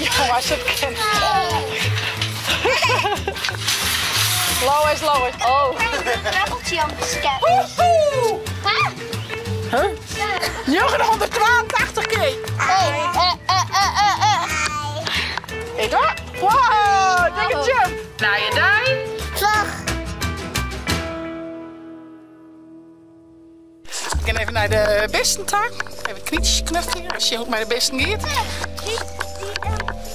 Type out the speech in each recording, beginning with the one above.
jonges, it kin. Lois, Lois. Oh. Krabbeltje om de skep. Woehoe! Huh? 982 kear. Hey, Ik hoor. Wow, dikke jump. Nije dei. Vlog. We gean even nei de bisten ta. Even knyntsjes knuffelje, even sjen hoe't it mei de bisten giet. Die,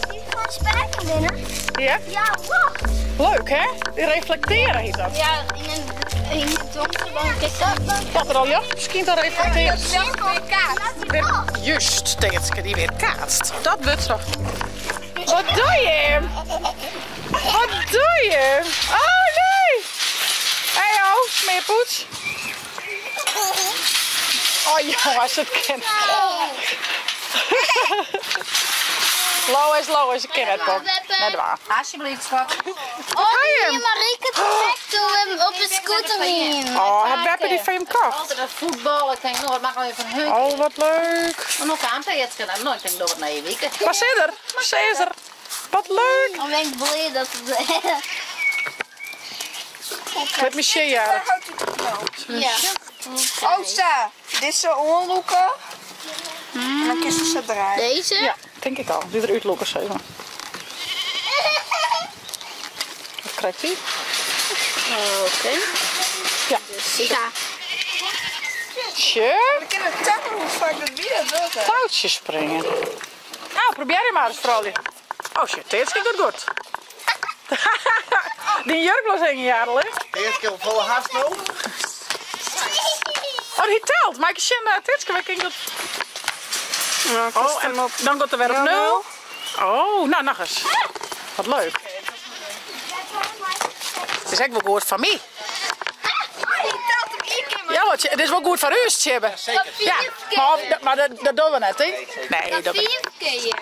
die van spaken binnen. Ja? Ja, wacht. Leuk hè? Die reflecteren heet dat. Ja, in een, in het donker dan ik dat. Dat er al jocht, misschien dat reflecteert. Ja, weer kaatst. Juist, Teetske, die weer kaatst. Dat wordt zo. Wat doe je? Wat doe je? Oh nee! Hey oh, smeerpoets. Oh jongens, het kin. Lois, Lois, ik kin het pop. Net waar. Alsjeblieft, schat. Oh, je hem? die Marieke trekt toen we op de scooter in. Oh, het Beppe die van hem kocht. Altijd dat voetbal. Ik denk, nou, wat mag ik even hun. Oh, wat leuk. Maar nog aan het Nou, ik denk dat het naar je weekend. Waar zit er? Ze is er. Wat leuk. Dan ben ik blij dat het... Met Michel, ja. Ja. Oh, sta. Dit zo onloeken. En dan kun je ze draaien. Deze? Ja, denk ik al. Die eruit lokken, zeg maar. Wat krijgt hij? Oké. Ja. Ja. Tje, We kunnen tellen hoe vaak dat weer dat doet. hè. touwtjes springen. Nou, probeer je maar eens vooral. Oh shit, dit ging goed goed. Die jurk was heen jaren, hè? Eerste keer op volle haast nou. Oh, die telt. Maak je zin naar Titske, wij dat. Oh, en dan komt er weer op nul. Oh, nou nog eens. Wat leuk. Het is echt wel goed van mij. Ja, want het is wel goed van u, Tjibbe. Zeker. Ja, maar, maar dat, dat doen we net, hè? Nee, dat Vier keer.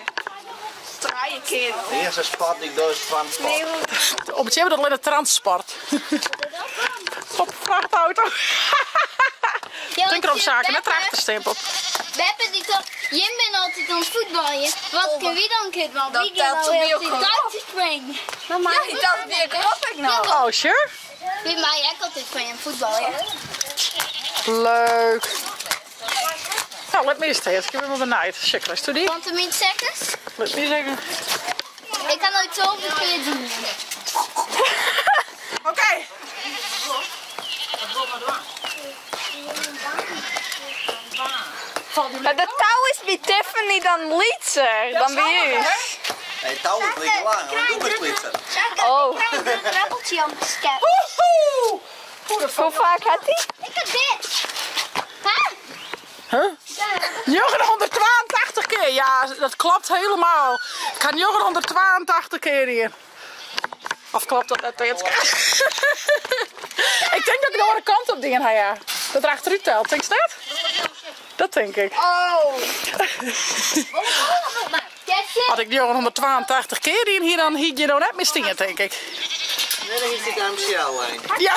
Draaien keer. De eerste sport die ik doe is transport. Op het Tjibbe dat alleen het transport. Op de vrachtauto. Ja, Denk erop zaken, net trachterstempel. Beppe die toch, Jim bent altijd aan het voetballen. Wat kun wie dan kind? Want Dat wie gaat telt nou weer weer op die ook touwtjes springen? Mama, Ja, die telt weer klopt ik nou. Oh, sure. Wie mij ook altijd van je voetballen. Leuk. Nou, let me eens tegen. Ik ben wel benieuwd. Check, eens toe die. Want de min seconds? Let me zeggen. Ik kan nooit zoveel keer doen. Oké. Maar de touw is bij Tiffany dan lietser dan bij u. Nee, touw is lekker lang, want doe maar klitsen. Oh. Ik krijg een krabbeltje om te scheppen. Woehoe! Oeh, dat Hoe valt. vaak had hij? Ik heb dit. Huh? Huh? 982 keer. Ja, dat klopt helemaal. Ik ga 982 keer hier. Of klopt dat net? ik denk dat ik de andere kant op dingen ga, ja. Dat er achteruit telt. Denk je dat? Dat denk ik. Oh. Had ik 982 keer in hier, dan hiet je nou net meer dingen, denk ik. Nee, dan is dit MCL-lijn. Ja.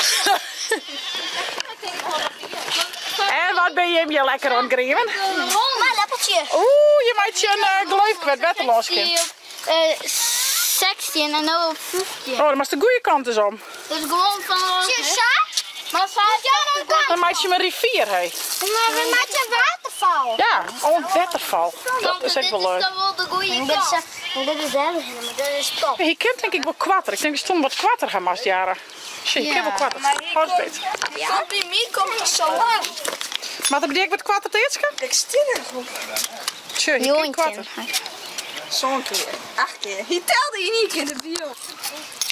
En wat ben je hem je lekker aan het grieven? Mijn lepeltje. Oeh, je maakt je een uh, gleuf kwijt, wetteloos kind. Op 16 en nu op 15. Oh, dan maar de goede kant is om. Dus gewoon van... Maar Dan maak je een rivier, hé. Maar we maken een waterval. Ja, oh, een waterval. Dat is echt wel leuk. Dit is dan wel de goede kant. Dit is maar dit is top. Je kent denk ik wel kwatter. Ik denk dat stond wat kwatter gaan mast jaren. Zie, je kent wel kwatter. Maar hier Houd komt, beter. komt bij mij komt er zo lang. Maar dat betekent wat kwatter Teetske? Ik stil er goed. Tje, je kent kwatter. Zo'n keer. Acht keer. Hij telde hier niet in de bio.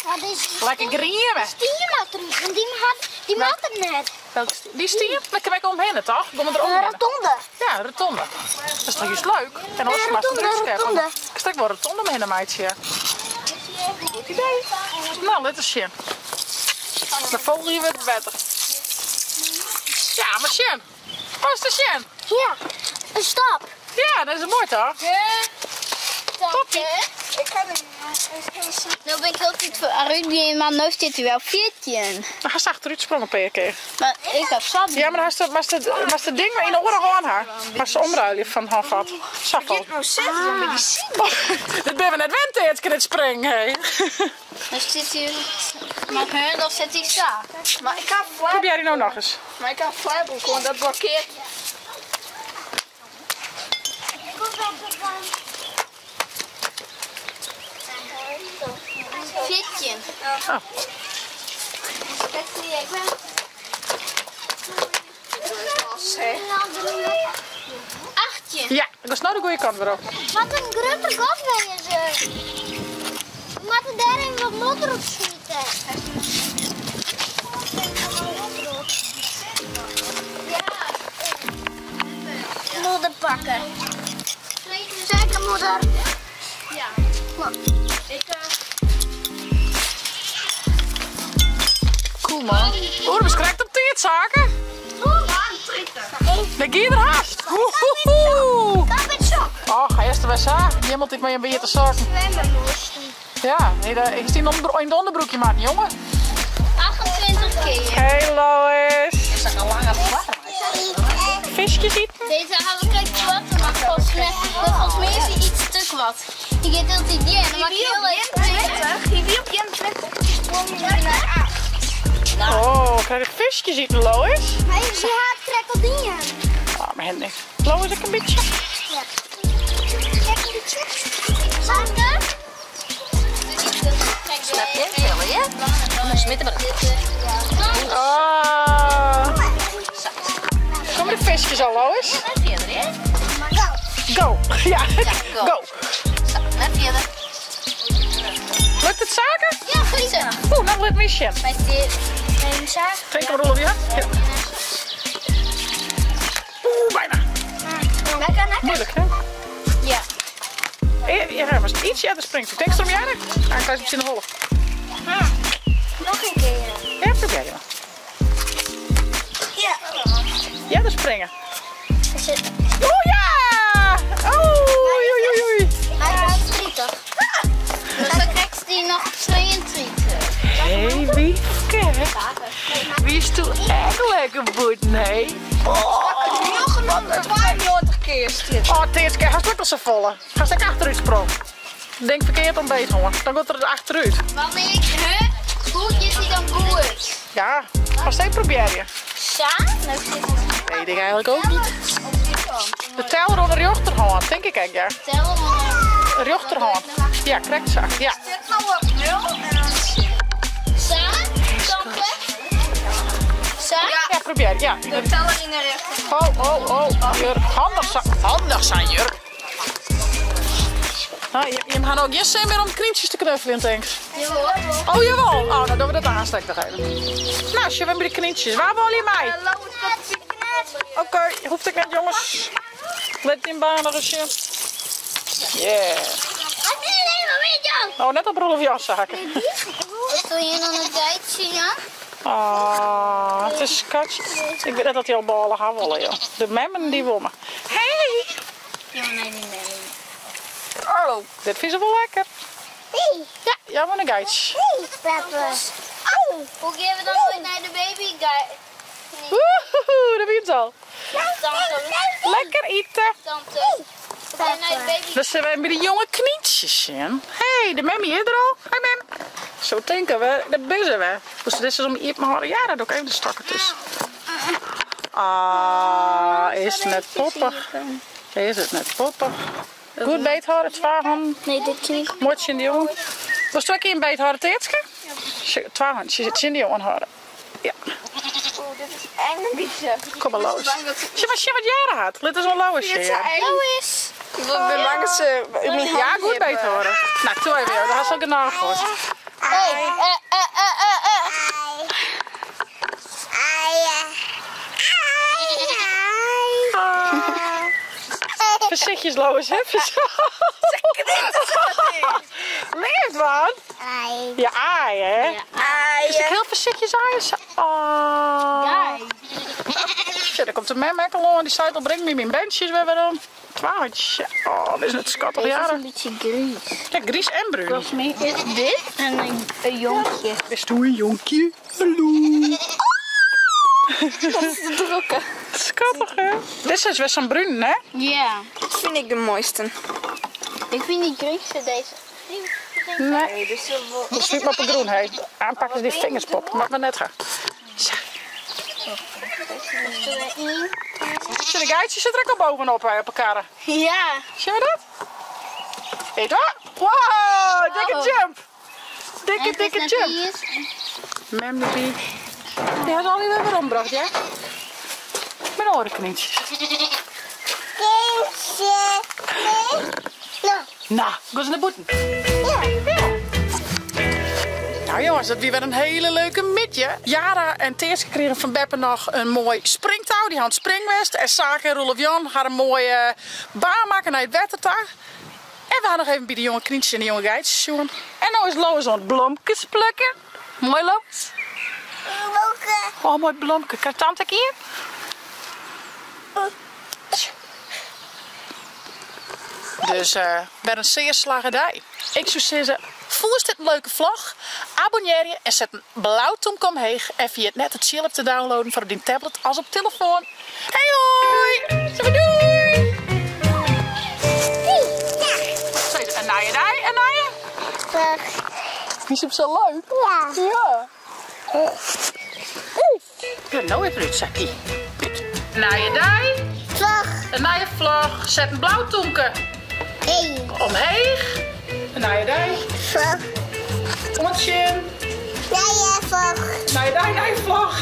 Wat is Lekker griemen. Die maakt er, want die had, die maakt het net. Welke Die stier? Daar kan ik omheen, toch? Kom er Een omheen. rotonde. Ja, rotonde. Dat is toch juist leuk? En als Ja, maar rotonde, rotonde. Ik stek wel rotonde omheen, meidje. Goed idee. Nou, let eens zien. Dan volgen je weer het wetter. Ja, maar Sjen. Waar is de Sjen? Ja, een stap. Ja, dat is mooi toch? Toppie. Ik ga er. Nu ben ik heel tijd voor Rudy, maar nu zit hij wel 14. Dan gaat ze achteruit sprongen een paar keer. Maar ik heb zat. Ja, maar dan is maar is de ding maar in de oren gewoon haar. Maar ze omruilen van haar vat. Saffel. Nou, zeg dan bij die zien. Dit ben we net Teatske dit springen, hé. Dan zit hij maar hun, dan zit hij zo. Maar ik ga flap. Probeer die nou nog eens. Maar ik ga flapbroek, want dat blokkeert. Fitje. Oh. Achtje. Ja, dat is nou de goede kant weer op. Wat een grote gat ben je ze. We moeten daar even wat modder op schieten. Modder pakken. Zeker modder. Ja. Cool man. Oeh, dat is correct op tijd, zaken. De gier er haast. Woehoehoe. Dat met sok. Oh, ga eerst de wc. Niemand die mij een beetje te zakken. Zwemmen moesten. Ja, nee, dat is die in het onderbroekje, maar jongen. 28 keer. Hey Lois. Is dat een lange vlag? Visjes eten? Deze hebben we kijk wat, maar volgens mij is hij iets te kwad. Je gaat altijd die en dan maak je heel even. 20. Hier op 21. Sprong je naar 8. Oh, krijg je visjes eten, Lois? Maar je haat trekt al dingen. Ah, mijn hand niet. Lois, ik een beetje. Ja. Kijk een beetje. Zakken. Snap je? Vullen, ja? Dan smitten we dat. Ah. Komen de visjes al, Lois? Net verder, hè? Go. Ja, go. go. Zo, net verder. Lukt het zaken? Ja, goed zo. Oeh, nou let me zien. Met dit. Mijn zaak. Drink hem rollen, ja? Ja. Oeh, bijna. Lekker, lekker. Moeilijk, hè? Ja. Ja, maar het iets eerder springt. Denk je erom jaren? Ah, ik krijg het in de holle. Nog een keer. Ja, probeer je maar. Ja. Ja, dan springen. Is het? Oh ja! Oh, oei, oei, oei. Hij is 30. Dus dan krijgt hij nog 32. Hey, Wiefke. Wie is toen echt lekker boet, nee? Nog een 92 keer is dit. Oh, Teertske, hij is ook al zo volle. Ga stek achteruit sprong. Denk verkeerd om beet, hoor. Dan gaat er achteruit. Wanneer ik huh, goed is hij dan goed. Ja, ga steeds proberen. Sa? Nou zit het. Weet ik eigenlijk ook niet. De teller onder de rechterhand, denk ik eigenlijk, ja. Tellen maar. De rechterhand. Ja, correct zo. Ja. Zet nou op 0 en dan Sa? Tante? Sa? Ja, probeer. Ja. de teller in de rechter. Oh, oh, oh. Jurk. Handig zijn. Handig zijn, Jurk. Nou, je gaat ook geen zin meer om krientjes te knuffelen, denk ik. Jawel. Oh, jawel. Oh, dan doen we dat aanstek nog even. Nou, zullen we bij de knietjes. Waar wil je mij? Oké, hoeft ik net, jongens. Let in baan nog eens. Yeah. Oh, net op Roelof Jas zaken. Wil je dan een geitje, ja? Ah, het is schatje. Ik weet net dat die al ballen gaan wollen, joh. De memmen die wommen. Hey! Ja, nee, nee, nee. Oh, dit vind ze wel lekker. Ja, ja, maar een geitje. Pepper. Hoe gaan we dan ooit naar de baby guy? Woehoe, daar begint het al. Tante. Lekker eten. Tante. We gaan naar de baby. Dus zijn wij bij de jonge knietjes in. Hey, de memmy is er al. Hi mem. Zo denken we, dat buzen we. Dus dit is om iets maar ja, dat doe ik even de stakken tussen. Ah, is het net poppig. Is het net poppig. Goed beethouden, twee handen. Nee, dit niet. Mooi in de jongen. Was het ook in beethouden, Teertske? Twee handjes, zit in de jongen houden. Ja, Oeh, dit is eng een beetje. kom maar los. Zie maar, zie wat jaren had. Dit is een lauwe Dit is shit. eng. Lois. Ik ben bang dat ze in mijn Ja, hand goed hebben. beethouden. Nou, toe even, joh. Dat had ze ook een gehoord. Hey. Voorzichtjes, Lois, hè? Leeft wat? Ja, aai, hè? Is ik heel voorzichtjes aai? Oh. Shit, daar komt de mem ook al aan. Die zei al, breng me mijn bandjes weer weer om. Twaalf. Oh, dit is het schattig Deze is een jaren. beetje gries. Ja, gries en bruin. Volgens mij is dit en een jonkje. Is toen een jonkje? Hallo. Dat is te drukken. Schattig, hè? Dit is best zo'n bruin, hè? Ja. Dat vind ik de mooiste. Ik vind die Griekse deze. Nee. Smyt mar op de grûn, hé. Aanpakken ze die vingers pop. Moat mar net ha. Sa. Sjoch, de geitsjes sit der ek al bovenop op 'e karre. Ja. Sjogge we dat? Hé, daar. Wow, dikke jump. Dikke, dikke jump. Mem derby. Die ha se allegear wer werombrocht, ja? Myn oare knyntsjes. No, gean se nei bûten. Nou jongens, dat wie wer in hiele leuke middei. Yara en Tearske krigen fan beppe noch in moai springtou. Dy ha oan it springen west. En Sake en Roelof Jan ha in moaie baan makke nei it wetter ta. En we ha noch even by de jonge knyntsjes en de jonge geitsjes sjoen. En no is Lois oan it blomkes plukken. Moai Lois. Blomke. Oh, moai blomke. Krijt tante ek ien? Dus wer in sear slagge dei. Ik soe sizze, fûnst dit in leuke vlog? Abonnearje en set in blau tûmke omheech en ferjit net de Tsjil-app te downloaden foar op dyn tablet as op telefoan. Hey hoi! Doei! Een nije dei, in nije Vlog. Fynst him sa leuk? Ja. Ja. Ja, no even út, Sakkie. Út. Nije dei. Vlog. In nije vlog. Set in blau tûmke. Hey. Omheech. In nije dei. Vlog. Oant sjen. Nije vlog. Nije dei, nije vlog.